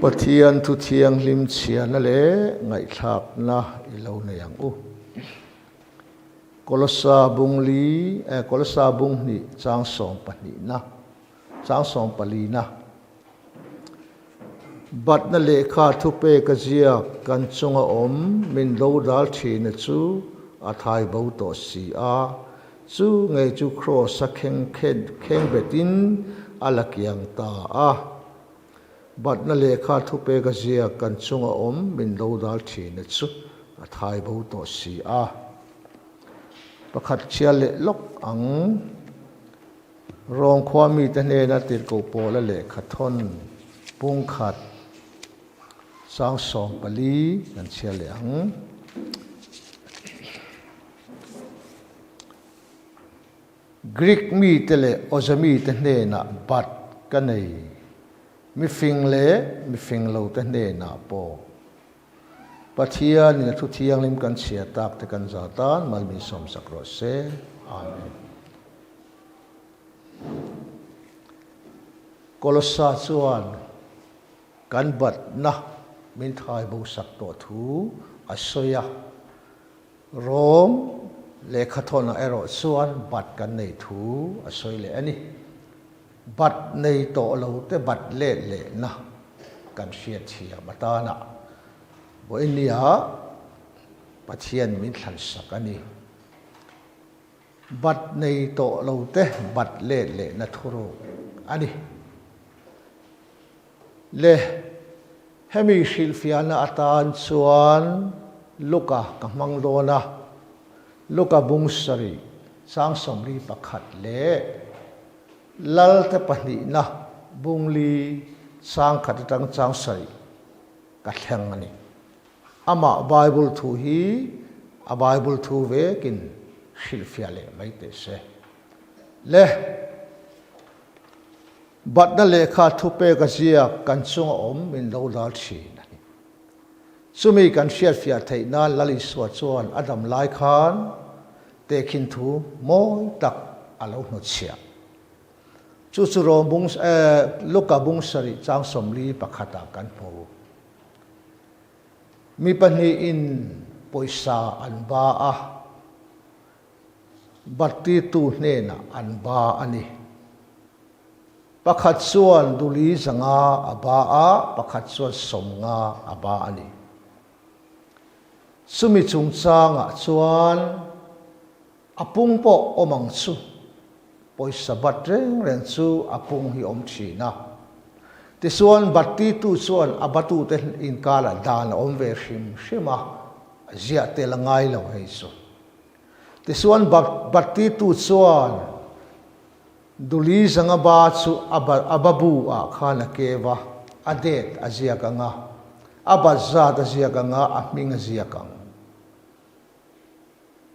Pathian thu thianghlim chhiarna leh ngaihthlakna i lo nei ang u. Kolosa bung li, eh, Kolosa bung hnih chang sawm pahnihna, chang sawm palina. Batna lehkha thupek a ziak kan chunga awm min lo dal thina chu a thai bo tawh si a, chu ngei chu Kraws-a kheng kheng betin a la kiang ta a. Batna lehkha thupek a ziak kan chunga awm min lo dal thina chu a thai bo tawh si a. Pakhat chhia leh lawk ang. Rawng khua mite hnena tirhkoh pawla lehkha thawn pungkhat sang 14 kan chhiar leh ang. Greek mite leh Awze mite hnenah bat ka nei, mifing leh mifing lote hnenah pawh. Pathianin a thu thianghlim kan chhiar tak te kan za tan mal min sawmsak rawh se. Amen. Kolossa chuan kan batna min thai bo sak tawh thu a sawi a, Rom lehkhathawnah erawh chuan bat kan nei thu a sawi leh a ni. Bat nei tawh lo te bat let lehna kan hriat thiam atana vawinia Pathian min thlansak a ni. Bat nei tawh lo te bat let lehna thuruk a ni. Le, hemi hrilhfiahna atan chuan Luka ka hmang dawn a, Luka bung sarih chang 41 leh Lalte pahnihna bung li chang khat atang chang sarih ka thleng a ni. Amah Bible thu hi a Bible thu vekin hrilhfiah leh mai teh se. Le, batna lehkha thupek a ziak kan chunga awm min lo dal thin a ni. Chumi kan hriatfiah theih nan Lal Isua chuan a dam lai khan tehkhin thu mawi tak a lo hnutchhiah. Chu chu Rom bung, Luka bung sarih chang 41 ah kan hmu. Mi pahnihin pawisa an ba a, battirtu hnenah an ba a ni. Pakhat chuan duli 500 a ba a, pakhat chuan 50 a ba a ni. Chumi chungchangah chuan a pung pawh awm ang chu, pawisa bat reng reng chu a pung hi awm thin a. Tichuan battitu chuan a batute inkarah dan a awm ve hrim hrim a, ziah tel a ngai lo hei chu. Tichuan battitu chuan Duli 500 ba chu a babu ah khan a keu a, a date a ziak ang a, a bat zat a ziak ang a, a hming a ziak ang.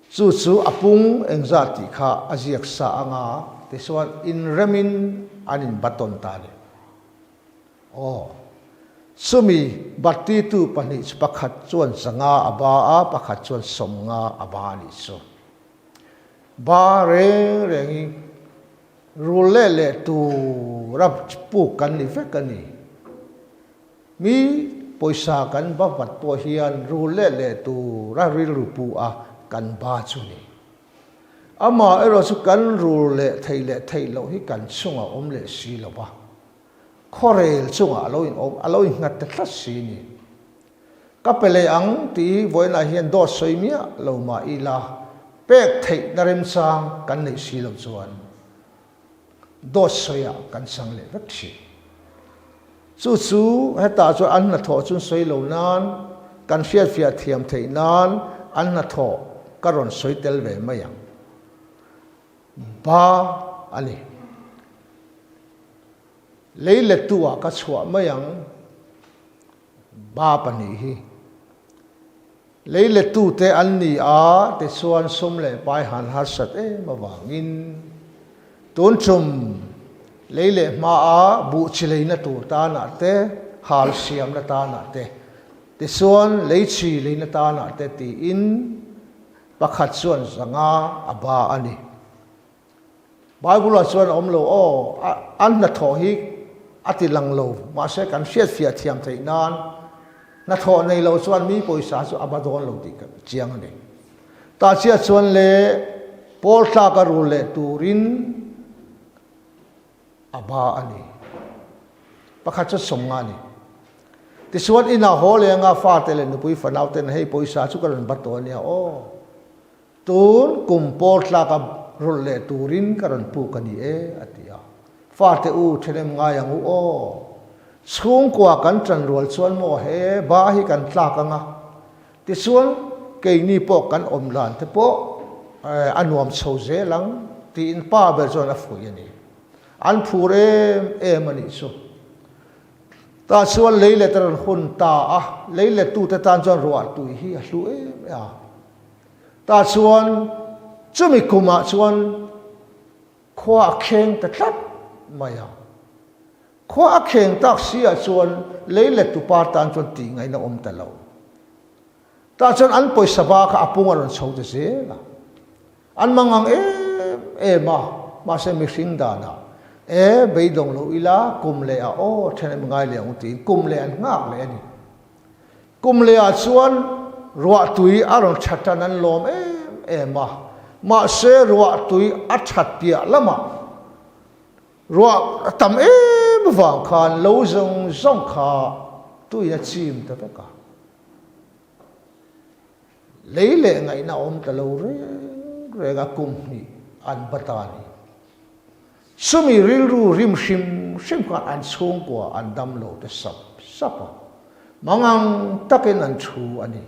Chu chu a pung engzat tih kha a ziak sa ang a, tichuan inremin an inbatawn ta a ni. Aw, chumi battitu pahnih chu pakhat chuan 500 a ba a, pakhat chuan 50 a ba a nih chu. Ba reng rengin rul leh leh tura puk kan ni vek a ni. Mi pawisa kan ba vat pawh hian rul leh leh tura rilru pu a kan ba chu ni. Amah erawh chu kan rul leh theih leh theih loh hi kan chungah awm leh si lo va, khuarel chungah a lo inawm a lo innghat ta tlat si ni. Ka pe leh ang tih vawiinah hian dawt sawi miah lo mah ila, pek theihna remchang kan neih si lo chuan dawt sawiah kan chang leh vek thin. Chu chu hetah chuan an hnathawh chu sawi lo nan, kan hriatfiah thiam theih nan an hnathawh ka rawn sawi tel ve mai ang. Ba a ni. Lei lettu ah ka chhuah mai ang. Ba pahnih hi lei lettute an ni a, tichuan sum leh pai han harsat em avangin tun tum lei leh hmaa buh chi leina tur tanah te, hal siamna tanah te, tichuan lei chi leina tanah te tiin pakhat chuan 500 a ba a ni. Bible-ah chuan a awm lo, aw, an hnathawh hi A ti lang lo, mahse kan hriatfiah thiam theih nan hnathawh nei lo chuan mi pawisa chu a ba dawn lo tih ka chiang a ni. Tah chiah chuan le pawl tlak a rul leh turin a ba a ni. Pakhat chu 50 a ni. Tichuan inah haw leh anga fate leh nupui fanau ten hei pawisa chu ka rawn ba tawh a nia aw. Tun kum pawl tlak a rulh leh turin ka rawn puk a ni e, a ti a. Fate u, thenem ngai ang u aw. Chhungkua kan tan rual chuan maw he ba hi kan tlak ang a. Tichuan, keini pawh kan awm dan te pawh a nuam chho zel ang, tiin pa ber chuan a fuih a ni. An phur em em a nih chu. Tah chuan lei let a rawn hun ta a, lei lettute tan chuan ruahtui hi a hlu em em a. Tah chuan chumi kumah chuan khua a kheng ta tlat mai a. Khua a kheng tak si ah chuan lei let tupa tan chuan tih ngaihna awm ta lo. Tah chuan an pawisa ba kha a pung a rawn chho ta zel a. An mangang em em a, mahse mihring danah e beidawng lo ila kum leh ah aw then em ngai leh ang tiin kum leh an nghak leh a ni. Kum lehah chuan ruahtui a rawn tha tan an lawm em em a, mahse ruahtui a that piah lamah ruah a tam em avang khan lo zawng zawng kha tuiin a chim ta vek a. Lei leh ngaihna a awm ta lo reng reng a, kum hnih an ba ta a ni. Chumi rilru rim hrim hrim khan an chhungkua an dam lo te sap sap a, mangang takin an thu a ni.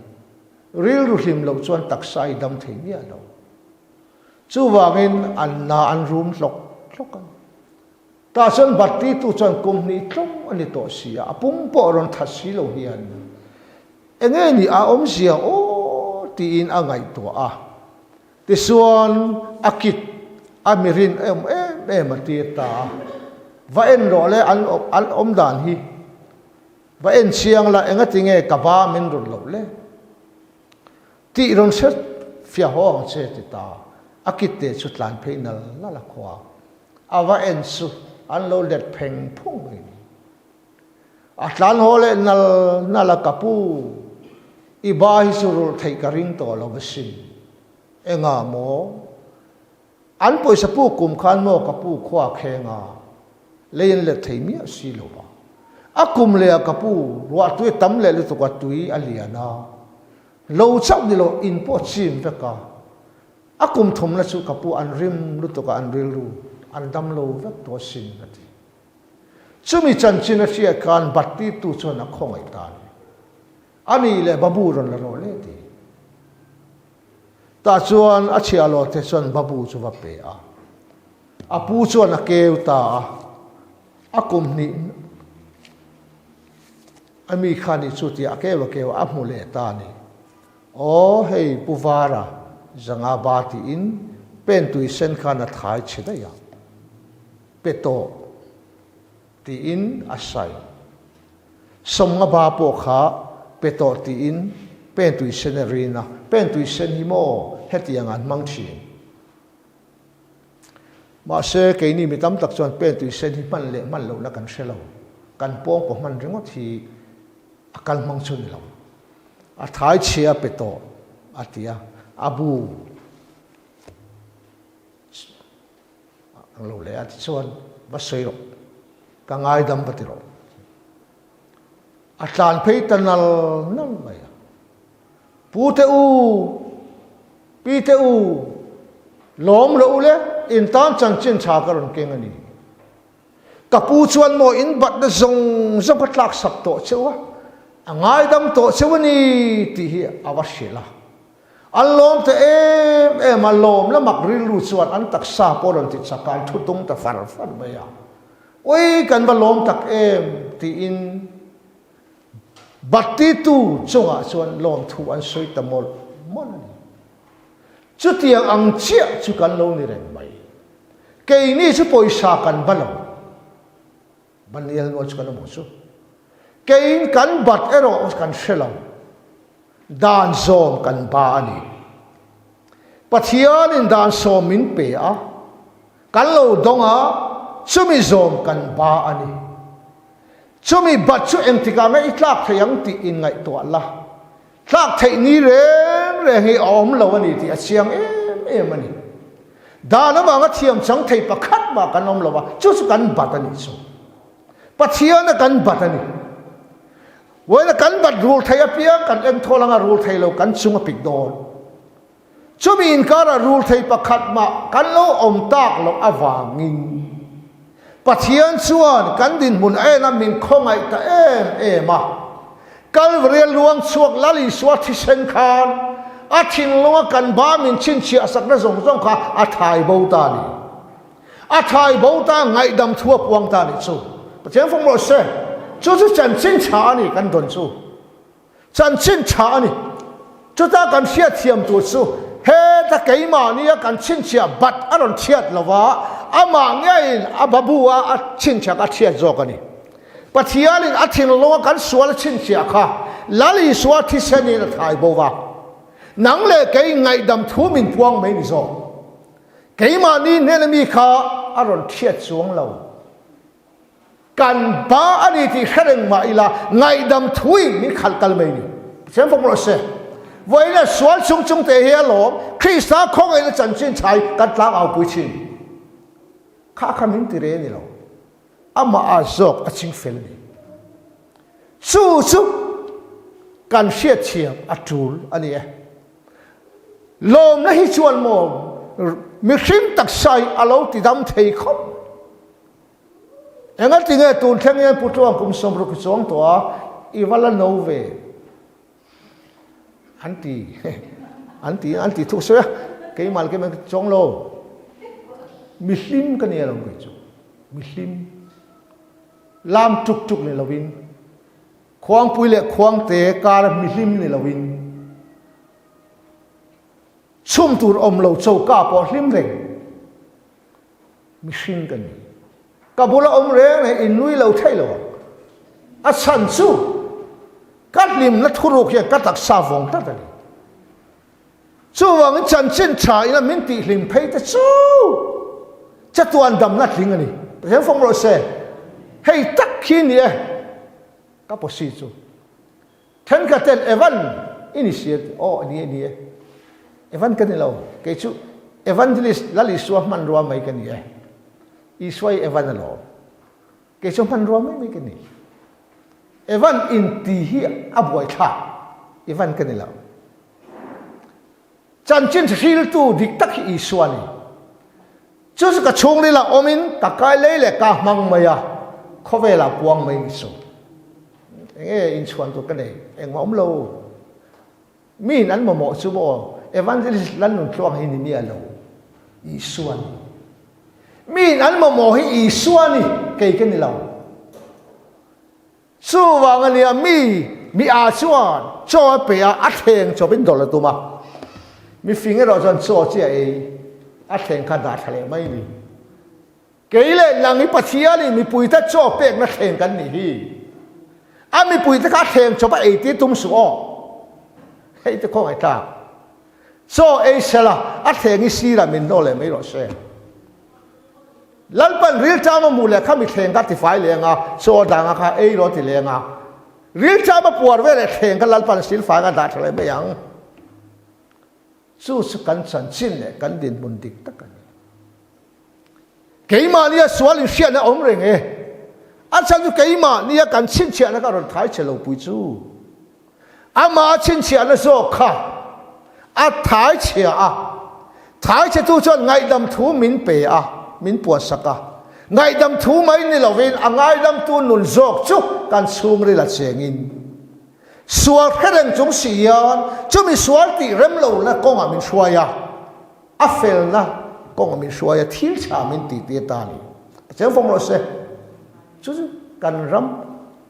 Rilru hlim loh chuan taksa i dam thei miah lo. Chuvangin an na an rum hlawk hlawk a ni. Tah chuan Battitu chuan kum hnih tlawng a ni tawh si a, a pum pawh a rawn that si lo hian enge ni a awmzia aw tiin a ngaihtuah a. Tichuan, a kit a mi rin em em em a tir ta a, Va en rawh le, an an awm dan hi va en chiang la, engati nge ka ba min rawn loh le? Tih rawn hre fiah haw ang che ti ta. A kit te chu tlan phei nal nal a khua. A va en chu an lo let pheng phung mai ni. A tlan haw leh nal nal a ka pu, i ba hi chu rulh theih ka ring tawh lo asin. Engah maw? An pawisa pu kum khan maw ka pu khua kheng a, lei an let thei miah si lo va. A kum leh ah ka pu ruah tui a tam leh lutuk a tui a lian a, lo chauh ni lo in pawh chim vek a. A kum thumna chu ka pu an rim lutuk a an rilru an dam lo vek tawh asin a ti. Chumi chanchin a hriat khan Battitu chuan a khawngaih ta a ni. A nih leh Babu rawn la rawh le ti. Tah chuan a chhiahhlawh te chuan Babu chu va pe a. A pu chuan a keu ta a. A kum hnih a mi kha nih chu tia a keu a keu a, a hmu leh ta a ni. Aw hei Pu Vara zanga ba tiin pen tui sen khan a thai chhe daih a. Pe tawh tiin a sawi. 50 ba pawh kha pe tawh tiin pen tui sen a rin a, pen tui sen hi maw hetiang an hmang thin. Mahse keini mi tam tak chuan pen tui sen hi hman leh hman lohna kan hre lo, kan pawngkaw hman ringawt hi a kal hmang chu ni lo. A thai chhia pe tawh a ti a, a bu. Ang lo leh a tichuan va sawi rawh, ka ngaidam va ti rawh. A tlan phei ta nal nal mai a. Pu te u, pi te u, lawm rawh u le, in tan chanchin tha ka rawn keng a ni. Ka pu chuan maw in batna zawng zawng ka tlak sak tawh cheu a, a ngaidam tawh cheu a ni tih hi a va hrilh a. An lawm ta em em a, lawm la mak rilru chuan an taksa pawh rawn ti chak a, an thu tung ta far far mai a. Ui, kan va lawm tak em tiin Battitu chungah chuan lawmthu an sawi ta mawlh mawlh a ni. Chutiang ang chiah chu kan lo ni reng mai. Keini chu pawisa kan va lo. Banial nual chu kan awm ang chu. Keiin kan bat erawh kan hre lo. Dan zawm kan ba a ni. Pathianin dan sawm min pe a, kan lo dawng a, chumi zawm kan ba a ni. Chumi bat chu engtikah nge i tlak thei ang tih inngaihtuah la. Tlak theih ni reng reng hi a awm lo a ni tih a chiang em em a ni. Dan avanga thiam chang thei pakhat mah kan awm lo a, chu chu kan bat a nih chu. Pathiana kan bat a ni. Vawiina kan bat rul thei apiang kan engthawl anga rul thei lo kan chung a pik dawn. Chumi inkara rul thei pakhat mah kan lo awm tak loh avangin Pathian chuan kan dinhmun a en a min khawngaih ta em em a. Kalvaria luang chhuak Lal Isua thisen khan a thinlunga kan ba min chhinchhiah sakna zawng zawng kha a thai bo ta a ni. A thai bo ta ngaihdam thu a puang ta a nih chu. Pathian fawng rawh se, chu chu chanchin tha a ni kan dawn chu. Chanchin tha a ni. Chuta kan hriatthiam tur chu heta keimahnia kan chhinchhiah bat a rawn chhiat lo va, amah ngeiin a babu a a chhinchhiah kha a chhiat zawk a ni. Pathianin a thinlunga kan sual a chhinchhiah kha Lal Isua thisenin a thai bo va. Nang leh kei ngaihdam thu min puang mai ni zawk. Keimahni hnena mi kha a rawn chhiat chuang lo. Kan ba a ni tih hre reng mah ila ngaihdam thuin min khalh kal mai ni. Pathian fawk rawh se. Vawiina sual chung chung te hi a lawm Krista khawngaihna chanchin chhai kan tlang au pui thin. Kha kha min ti re ni lo. Amah a zawk a ching fel ni. Chu chu kan hriatthiam a tul a ni e. Lawmna hi chuan maw mihring taksa hi a lo ti dam thei khawp. Engati nge tun thleng hian Pu Tluang kum 60 i chuang tawh a, i va la no ve? An ti, an ti, an ti thuk sawi a, keimah leh keimah chuang lo. Mihlim ka ni alawm kei chu, mihlim. Lam tuk tuk ni lovin, khuangpui leh khuangte kara mihlim ni lovin, chhum tur awm lo choka pawh hlim reng. Mihring ka ni. Ka bula awm reng reng in nui lo thei lo ang. A chhan chu ka hlimna thuruk hian ka taksa vawng tlat a ni. Chuvangin chanchin tha ina min tih hlim phei te chu chatuan damna tling a ni. Pathian fawng rawh se. Hei tak khi ni e ka pawsi chu. Thenkhat ten Evan i ni si a ti. Aw ni e ni e. Evan ka ni lo. Kei chu Evangelist Lal Isua hmanrua mai ka ni e. Isua hi Evan alawm. Kei chu hmanrua mai mai ka ni. Evan inti hi a buaithlak. Evan ka ni lo. Chanchin hriltu dik tak hi Isua a ni. Chu chu ka chhungrilah awmin ka kai lei leh ka hmang mai a, khawvelah puang mai ni suh. Enge inchhuan tur ka nei? Engmah awm lo. Miin an mamawh chu maw Evangelist Lalnuntluang hi ni miah lo, Isua a ni. Miin an mamawh hi Isua a ni, kei ka ni lo. Chuvang a nia mi mi a chuan chaw a pe a, a thleng chawpin dawlh a tum a. Mi fing erawh chuan chaw chiah ei a thleng kha dah tha leh mai ni. Kei leh nang hi Pathianin mipuite chaw pekna thleng kan nih hi. A mipuite kha a thleng chawp a ei tir tum suh aw. Hei te khawngaih tlak. Chaw ei sela a thleng hi sirah min hnawl leh mai rawh se. Lalpan rilṭam a hmuh leh kha mi thleng kha tifai leng a, chaw danga kha ei rawh ti leng a. Rilṭam a puar vel leh thleng kha Lalpan silfai kha dah ṭha leh mai ang. Chu chu kan chanchin leh kan dinhmun dik tak a ni. Keimahnia sual inhriatna awm reng e. A chhan chu keimahnia kan chhinchhiahna kha rawn thai chhe lo pui chu. Amah a chhinchhiahna zawk kha a thai chhia a, thai chhetu chuan ngaihdam thu min pe a, min puansak a. Ngaihdam thu mai ni lovin a ngaidamtu nun zawk chu kan chhungril a chengin sual hre reng chung si hian chumi sual tih rem lohna kawngah min hruai a, a felna kawngah min hruai a, thil tha min tih tir ta a ni. A cheng fawm rawh se. Chu chu kan ram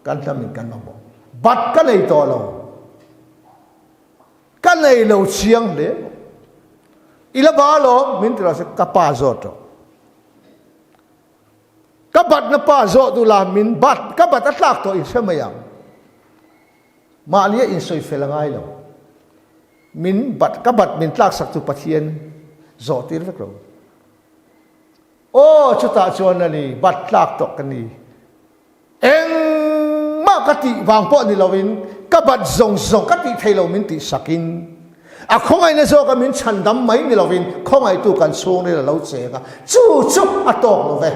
kan hlamin kan mamawh. Bat ka nei tawh lo. Ka nei lo chiang hle. I la ba alawm min ti rawh se ka pa zawt rawh. Ka batna pa zawh duh la min bat ka bat a tlak tawh in hre mai ang. Mahni a insawi fel a ngai lo. Min bat ka bat min tlak sak chu Pathian zawh tir vek lo. Aw chutah chuan a ni bat tlak tawh ka ni. Eng. Keimah ka tih vang pawh ni loin ka bat zawng zawng ka tih thei lo min tih sakin a khawngaihna zawka min chhandam mai ni loin khawngaihtu kan chhungril a lo cheng a, chu chu a tawk lo ve.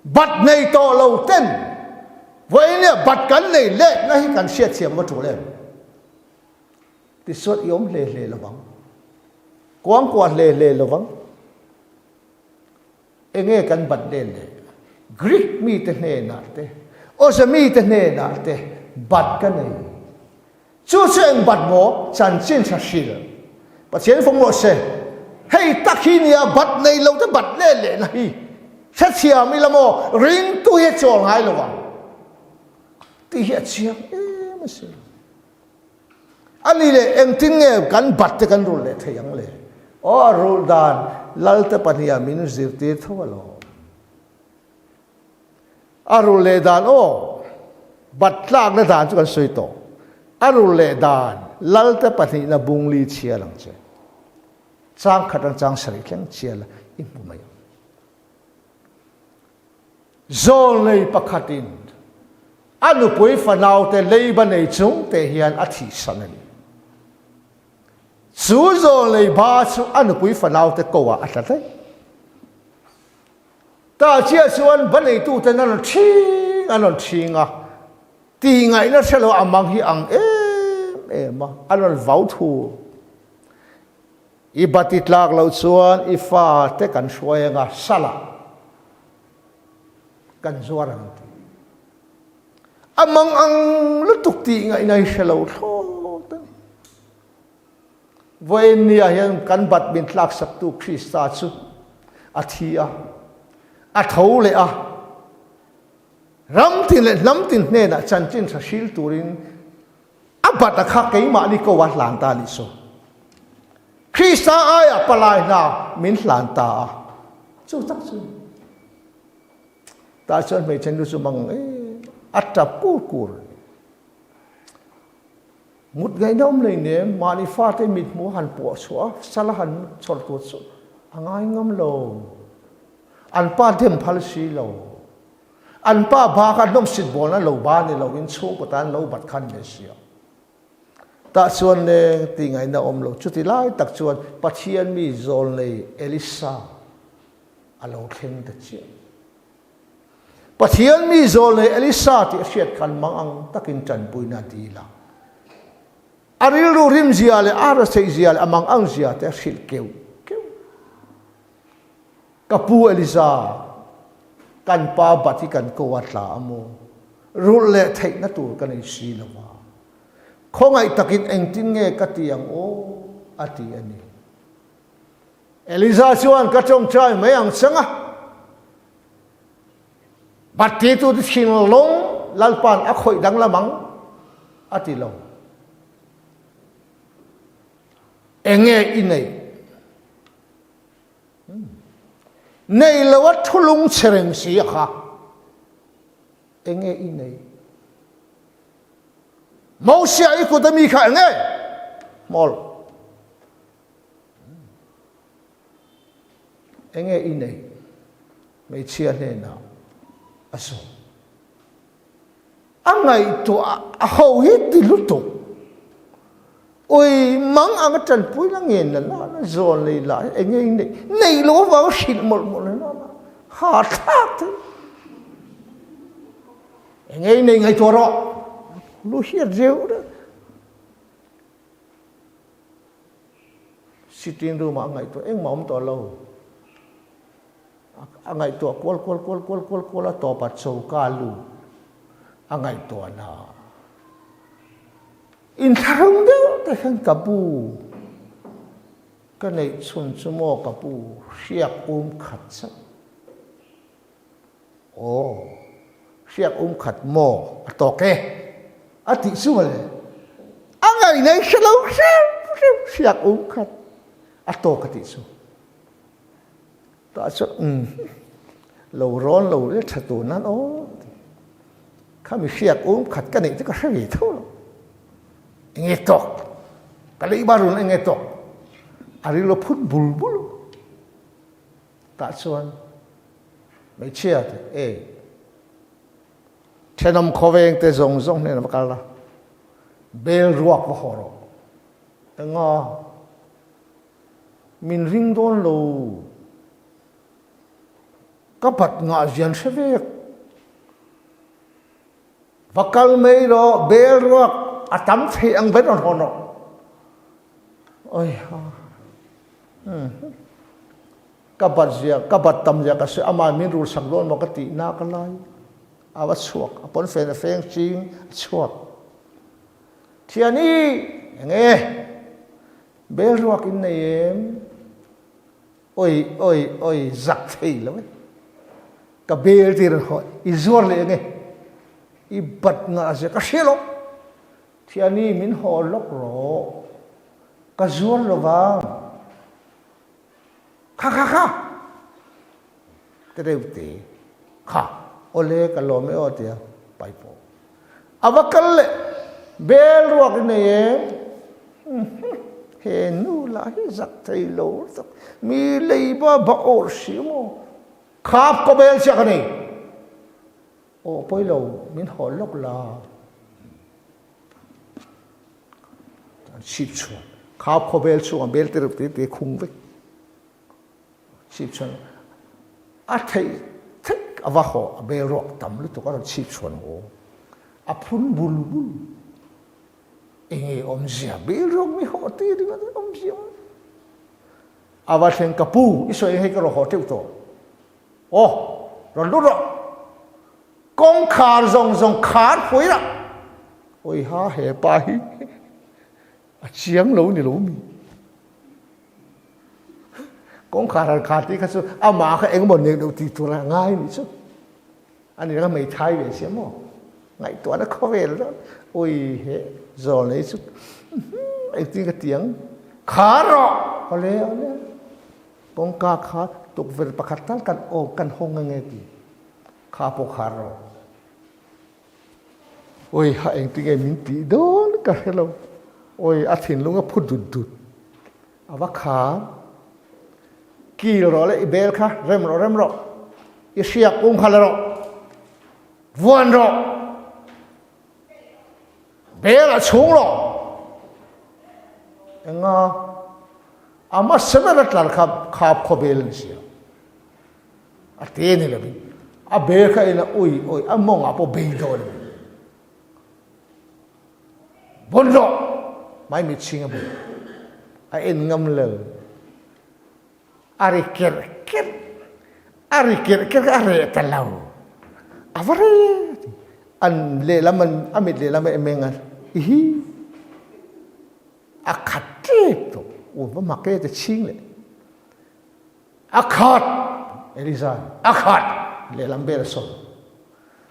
Bat nei tawh lo ten vawiin bat kan nei letna hi kan hriatthiam va tul em? Tichuan i awm hle hle lovang, kuangkuah hle hle lovang. Enge kan bat len le? Greek mite hnenah te, Awze mite hnenah te bat ka nei. Chu chu eng bat maw? Chanchin tha hril. Pathian fawng rawh se. Hei tak hi nia bat nei lo te bat len lehna hi. Hrethiam ila maw? Ringtu hi a chawl ngai lo ang. Tih hi a chiang em asin. A ni leh engtin nge kan bat te kan rulh leh thei ang le? Aw a rulh dan Lalte pahniha min zirtir tho alawm. A rulh leh dan aw bat tlakna dan chu kan sawi tawh. A rulh leh dan Lalte pahnihna bungli chhiar ang che. Chang khat ang chang sarih thleng chhiar la i hmu mai ang. Zawlnei pakhatin a nupui fanaute leiba nei chung te hian a thihsan a ni. Chu zawlnei ba chu a nupui fanaute ko ah a tla daih. Tah chiah chuan ba neituten an rawn ṭhing an rawn ṭhing a, tihngaihna hre lo a mang hi ang em em a, an rawn vau thur. I bati tlak loh chuan i fate kan hruai anga salah kan zuar ang ti. A mang ang lutuk tih ngaihna hi hre lo thlawt a ni. Vawiin nia hian kan bat min tlak saktu Krista chu a thi a, a tho leh a, ram tin leh hnam tin hnenah chanchin tha hril turin A bat a kha keimahni ko a hlan ta a nih saw. Krista aiah palai hna min hlan ta a. Chu tak chu. Tah chuan hmeichhe nu chu mang e a tap kur kur. Mut ngaihna awm lei nem mahni fate mit hmu han puah chhuah a, sala han chawr tur chu a ngai ngam lo. An pa dem phal si lo. An pa ba kha hnawmsit bawl an lo ba ni lo in chhungkaw tan lo bat khan ve si a. Tah chuan le tih ngaihna awm lo. Chuti lai tak chuan Pathian mi zawlnei Elisa a lo thleng ta chiah. Pathian mi zawlnei Elisa tih a hriat khan mang ang takin tanpuina a dil a. A rilru rimzia leh a raseihzia leh a mang ang zia te a hrilh keuh keuh. Ka pu Eliza, kan pa bat hi kan ko a tla a maw? Rulh leh theihna tur ka nei si lo va. Khawngaih takin engtin nge ka ti ang aw? a ti a ni. Eliza chuan ka tawngtai mai ang chang a. Bat titu te thinlung Lalpa'n a khawih danglam ang a ti lo. Enge i neih? Nei lo a thu lung chhe reng si a kha. Enge i nei? Mosia i kut a mi kha enge? Hmawl. Enge i nei? Hmeichhia hnenah a zawh. A ngaihtuah a ho hi ti lutuk. Ui mang anga tanpui la ngen na la na zawn lei la eng eng nei nei lo avanga hrilh mawlh mawlh na la ha thlak thei. Eng eng nei ngaihtuah rawh. Lu hiat reuh reuh. Sitting room ah ngaihtuah engmah awm tawh lo. A ngaihtuah kual kual kual kual kual kual a tawp a choka lut a ngaihtuahna inthlahrung deuh te hian ka pu ka neih chhun chu maw ka pu hriak um khat chauh aw hriak um khat maw a tawk e a tih chu mawle a ngaih hre lo hreu hreu hriak um khat a tawk a tih chu. Tah chuan umm lo rawn lo le tha tur nan aw kha mi hriak um khat ka neih chu ka hre ve tho lo enge tawk ka lei ba run enge tawk a rilo phut bul bul tah chuan hmeichhia te e. Thenawm khawveng te zawng zawng hnenah va kal la, bel ruak va haw rawh. Enga? Min ring dawn lo. Ka bat ngah zian hre vek. Va kal mai rawh, bel ruak a tam theih ang ber rawn hawn rawh. Oi ha. Ka bat zia, ka bat tam zia ka sawi, amah min rul sak dawn maw ka tih nak a lai. A va chhuak, a pawn fen a feng ching a chhuak. Thiani, enge? Bel ruak in nei em? Oi, oi, oi, zak thei lo e. Ka bel tir an haw, i zuar leh enge? I bat ngah zia ka hria lo. Thiani, min haw lawk rawh. Ka zuar lo vang. Kha kha kha! Te reuh te. Kha, awle ka lawm e aw tia pai pawh. A va kal leh bel ruak i nei em? He nu lah hi zak thei lo tak. Mi lei ba ba awrh si maw? Khap ka bel chiah ka nei. Aw pawi lo, min haw lawk la. An chhip chhuan khau khawvel chhungah bel te reuh te te khung vek chhip chhuan a theih thek a va haw a bel ruak tam lutuk a rawn chhip chhuan haw a phun bul bul enge awmzia bel ruak mi haw ti ringawt awmzia a va thleng ka pu i sawi hei ka rawn haw teuh tawh aw rawn lut rawh Kawngkhar zawng zawng khar pui lah. Awiha he pa hi a chiang lo ni lo mi. Kawngkhar han khar tih kha chu amah kha engemaw nek deuh tih tur a ngai nih chu. Ani kha hmeithai ve sia maw. Ngaihtuahna khawvel dawn. Ui he zawl nei chu engtin ka ti ang. Khar rawh! Awle awle. Kawngka kha tukverh pakhat tal kan aw kan hawng ange ti. Kha pawh khar rawh. Oi ha engtinge min tih dawn ka hre lo. Oi a thinlung a phu dut dut. A va khar. Kil rawh le i bel kha rem rawh rem rawh. I hriak um kha la rawh. Vuan rawh. Bel a chhung rawh. Enga a hmasa ber a tlar kha khap khawvel a ni sia. A te ni lovin a bel kha ina ui ui a mawngah pawh bei dawn a ni. Vawn rawh! Mai mit chhing a bul. A en ngam lo. A ri kerh kerh. A ri kerh kerh kha a reh ta lo. A va reh ti. An lehlam an a mit lehlam a emeng a ihi a khat tep tawh. U va mak e ti chhing leh. A khat! Eliza a khat! Lehlam bel a sawi.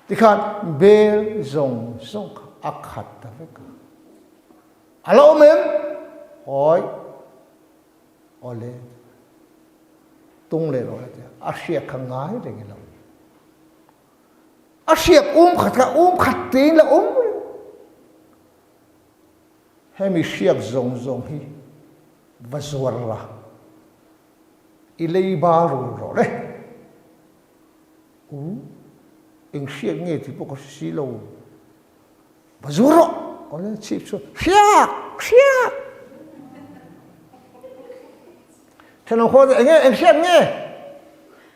Tikhan bel zawng zawng kha a khat ta vek a. A la awm em? Hawi. Awle. Tung leh rawh a ti a. A hriak kha ngai reng i lo. A hriak um khat kha um khat tein la awm reng. Hemi hriak zawng zawng hi va zuar la. I lei ba rul rawh le. U, eng hriat nge tih pawh ka hre si lo. Va zuar rawh! Awle chhip chu hriak! Hriak! Thenawm khaw eng nge eng hriat nge?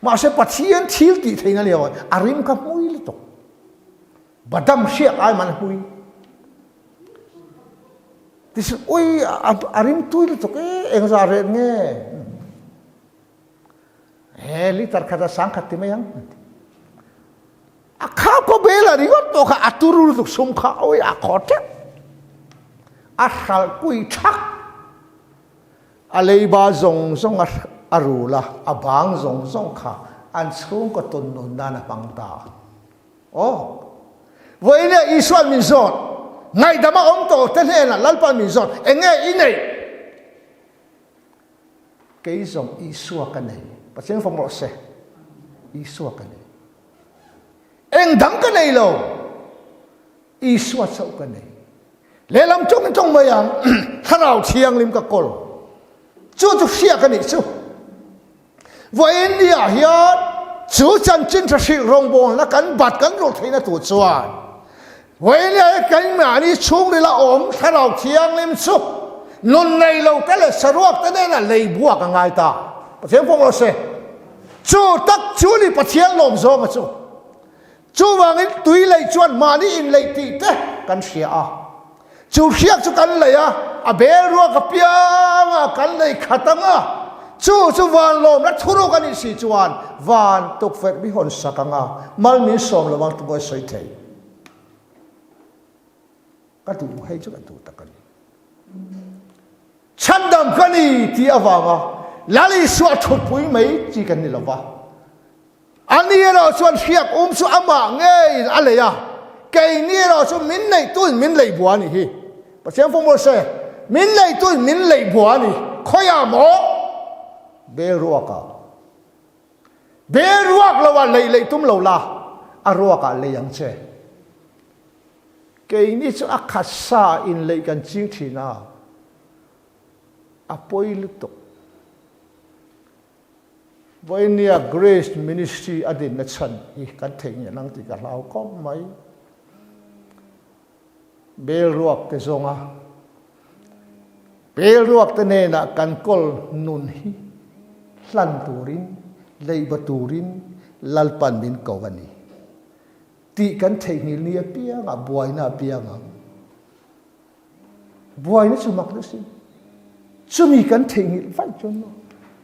Mahse Pathian thil tih theihna lio a rim kha hmui lutuk. Badam hriak ai man hmui. Tichuan, Ui, a rim tui lutuk e, eng zah ret nge? He liter khat a sang khat ti mai ang. A kha ko bel a ringawt pawh kha a turu lutuk sum kha ui a khaw teuh. A hral kui thak. A leiba zawng zawng a rul a, a bang zawng zawng kha an chhungkaw tun nun nan a hmang ta. Aw, vawiin Isua'n min zawt, ngaihdam a awm tawh te hnenah Lalpa'n min zawt, eng nge i neih? Kei zawng Isua ka nei. Pathian fawm rawh se, Isua ka nei. Eng dang ka nei lo, Isua chauh ka nei. Lehlam tawng tawng mai ang, Thlarau Thianghlim ka kawl. Chu chu hria ka nih chu. Vawiin ni ah hian chu chanchin tha hrilh rawngbawlna kan bat kan rulh theihna tur chuan. Vawinia keimahni chhungrila awm Thlarau Thianghlim chu nun nei lo te leh saruak te nena lei buak a ngai ta. Pathian pawh rawh se. Chu tak chu ni Pathian lawm zawnga chu. Chuvangin tui lei chuan mahni inleih tih te kan hria a. Chu hriak chu kan lei a, a bel ruak apiang a kan lei khat ang a. Chu chu van lawmna thuruk a nih si chuan van tukverh mi hawn sak ang a, mal min sawm lo ang tungawi sawi thei. Ka duh hei chu ka duh tak a ni. Chhandam ka ni tih avanga Lal Isua thutpui mai chi kan ni lo va. Ani erawh chuan hriak um chu amah ngeiin a lei a, keini erawh chu min neihtuin min lei bua a nih hi. Pathian fawng rawh se, min neihtuin min lei bua a ni. Khawiah maw? Bel ruakah. Bel ruak loah lei leih tum lo la, a ruakah lei ang che. Keini chu a khat sa in leih kan ching thin a, a pawi lutuk. Vawinia Grace Ministry a dinna chhan hi kan theihnghilh ang tih ka hlau khawp mai. Bel ruak te zawnga bel ruak te hnenah kan kawl nun hi hlan turin, leiba turin Lalpan min ko a ni tih kan theihnghilh ni apiangah buaina apiang ang. Buaina chu mak deuh si. Chumi kan theihnghilh vaih chuan maw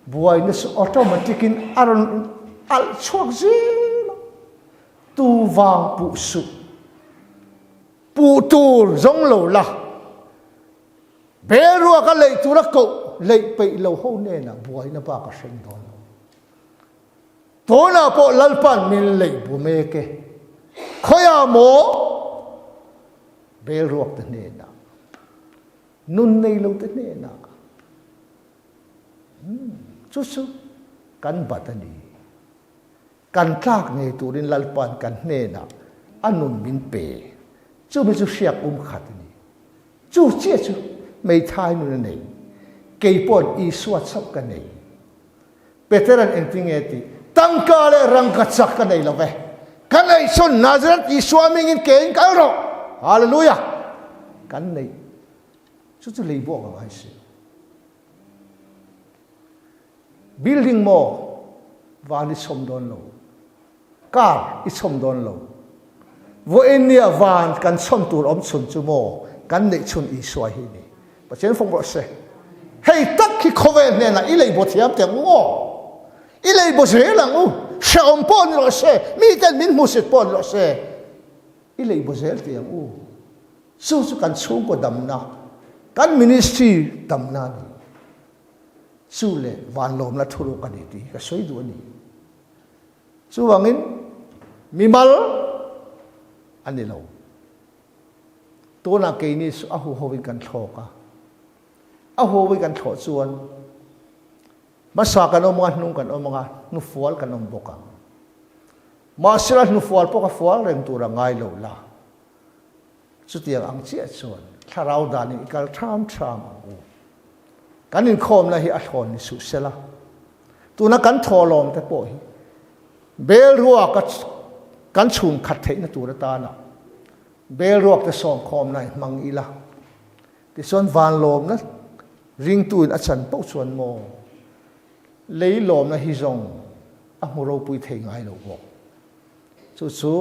buaina chu automatic in a rawn alh chhuak zel a. Tu vang puh suh. Puh tur zawng lo la. Bel ruak a leih tur a koh leih peih lo ho hnenah buaina bak a hreng dawn lo. Tunah pawh Lalpa'n min leih bu mek e. Khawiah maw? Bel ruak te hnenah, nun nei lo te hnenah, chu chu kan bat a ni. Kan tlak ngei turin Lalpa'n kan hnenah a nun min pe. Chumi chu hriak um khat a ni. Chu chiah chu hmeithai nun a nei. Kei paw'n Isua chauh ka nei. Petera'n engtinge tih? Tangka leh rangka chak ka nei lo ve. Ka neih chhun Nazareth Isua mingin kein kal rawh. Hallelujah! Kan neih chu chu lei buak a ngai si. Building maw van i chhawm dawn lo. Car i chhawm dawn lo. Vawiin nia van kan chhawm tur awm chhun chu maw kan neih chhun Isua hi ni. Pathian fawng rawh se. Hei tak hi khawvel hnenah i leibaw thiam teh ang u aw. I leibaw zel ang u. Hrehawm pawh ni rawh se, miten min hmusit pawh ni rawh se. I leibaw zel teh ang u. Chu chu kan chhungkaw damna, kan ministry damna a ni. Chu leh vanlawmna thuruk a ni tih hi ka sawi duh a ni. Chuvangin mimal a ni lo. Tunah keini chu a huhoin kan thlawk a. A huhoin kan thlawh chuan hmasa kan awm ang a, hnung kan awm ang a, hnufual kan awm bawk ang. Mahsela hnufual pawh ka fual reng tur a ngai lo la. Chutiang ang chiah chuan thlarau danin i kal ṭham ṭham ang u. Kan inkhawmna hi a thlawn ni suh sela, tuna kan thawhlawm te pawh hi bel ruaka kan chhun khat theihna tur atana bel ruak te sawmkhawmna i hmang ila, tichuan vanlawmna ringtuin a chan poh chuan maw lei lawmna hi zawng a hmu ropui thei ngai lo bawk. Chu chu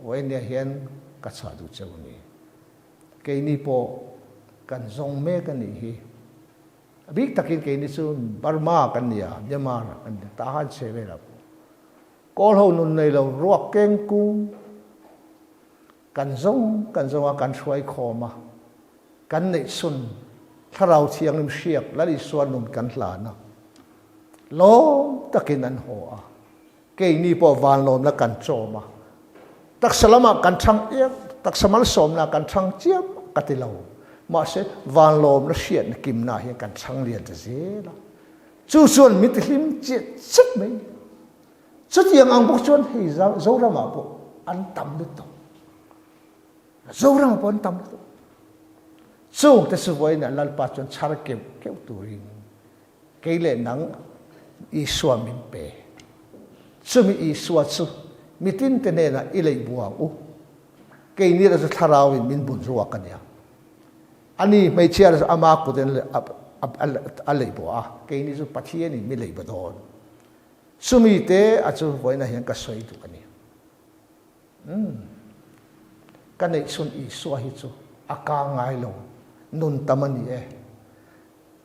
Vawinia hian ka chhuah duh cheu a ni. Keini pawh kan zawng mek a nih hi. A bik takin keini chu Burma kan ni a, Myanmar kan ni a, Tahan chhe velah pawh Kawl ho nun nei lo ruak keng kung kan zawng kan zawng a, kan hruai khawm a, kan neih chhun Thlarau Thianghlim hriak Lal Isua nun kan hlan a, lawm takin an haw a. Keini pawh vanlawmna kan chawm a, taksa lamah kan chhang em, taksa malsawmna kan chhang chiam ka ti lo. Mahse, vanlawmna hriatna kimna hian kan chhang lian ta zel a. Chu chuan min tihlim chiah chiah mai. Chutiang ang bawk chuan hei Zoramah pawh an tam lutuk. Zoramah pawh an tam lutuk. Chungte chu vawiinah Lalpa chuan chhar keuh keuh turin Kei leh nang Isua min pe. Chumi Isua chu mitinte hnenah i leih buang u. Keini erawh chu thlarauin min bun ruak a nia. Ani hmeichhia erawh chu ama kutin a lei bawh a, keini chu Pathianin mi lei baw dawn. Chumi te a chu vawiinah hian ka sawi duh a ni. Umm. Ka neih chhun Isua hi chu a kang ngai lo, nun tam a ni e.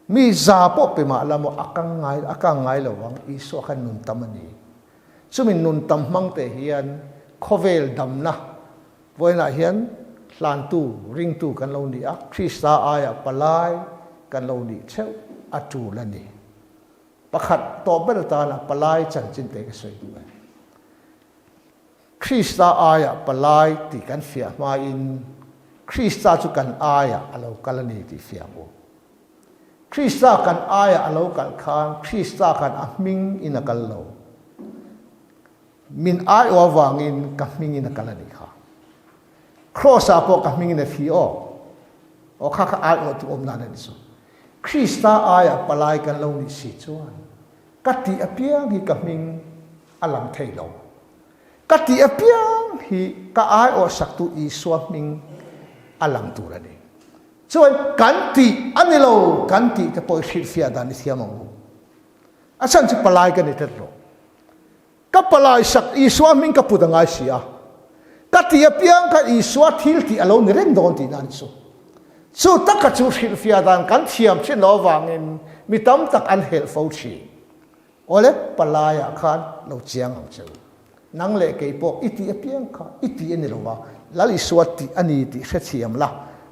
Mi za pawh pe mah la maw a kang ngai a kang ngai lo ang, Isua khan nun tam a ni. Chumi nun tam hmang te hian khawvel damna vawiinah hian hlantu, ringtu kan lo ni a, Krista aia palai kan lo nih theuh a tul a ni. Pakhat tawh ber atana palai chanchin te ka sawi duh e. Krista aiah palai tih kan fiah hmain Krista chu kan aiah a lo kal a ni tih fiah ang u. Krista kan aiah a lo kal khan Krista khan a hming in a kal lo. Min aiawh avangin ka hming in a kal a nih kha. Kraws ah pawh ka hming in a thi aw. Aw kha kha aiawh tu awm dan a ni chu. Krista aiah palai kan lo nih si chuan ka tih apiang hi ka hming a lang thei lo. Ka tih apiang hi ka aiawh saktu Isua hming a lang tur a ni. Chuan kan tih a ni lo, kan tih te pawh i hrilhfiah dan i thiam ang u. A chhan chu palai ka ni tlat lo. Ka palai sak Isua hming ka put a ngai si a. Ka tih apiang kha Isua thil tih a lo ni reng dawn tihna a ni chu. Chu taka chu hrilhfiah dan kan thiam thin lo avangin mi tam tak an helh fo thin. Awle, palaiah khan lo chiang ang che u. Nang leh kei pawh i tih apiang kha i tih a ni lo va, Lal Isua tih a ni tih hrethiam la,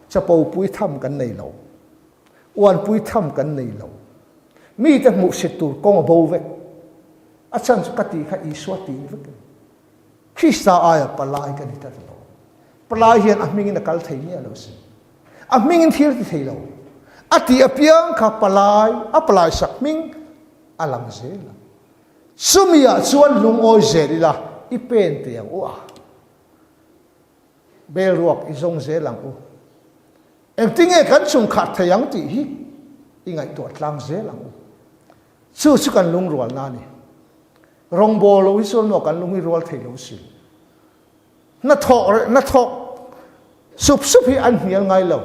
chapo pui tham kan nei lo, uanpui tham kan nei lo. Mite hmuhsit tur kawng a bo vek. A chhan chu ka tih kha Isua tih ni vek a ni. Krista aia palai ka ni tlat lo. Palai hian a hmingin a kal thei miah lo si. A hmingin thil ti thei lo. A tih apiang kha palai, a palai sak hming a lang zel a. Chumi ah chuan lungawi zel ila i pen teh ang u a. Bel ruak i zawng zel ang u. Engtinge kan chungkhat thei ang tih hi i ngaihtuah tlang zel ang u. Chu chu kan lungrualna a ni. Rawngbâwl lo hi chuan maw kan lung hi rual thei lo si. Hnathawk reh hnathawk sup sup hi an hnial ngai lo.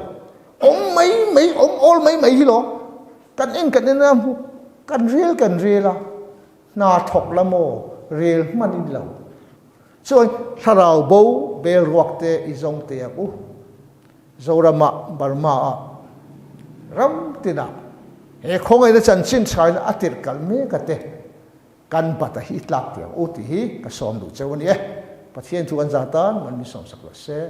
Awm mai mai, awm awl mai mai hi lo. Kan en kan en a, kan rel kan rel a, hna thawk la maw rel hman in lo. Chuan thlarau bo bel ruak te i zawng teh ang u. Zoramah, Burma-ah, ram tinah he khawngaihna chanchin thain a tirh kalh mek a te kan bat a hi i tlak tih ang u tih hi ka sawm duh cheu a ni e. Pathian thu kan zah tan man min sawmsak lo se.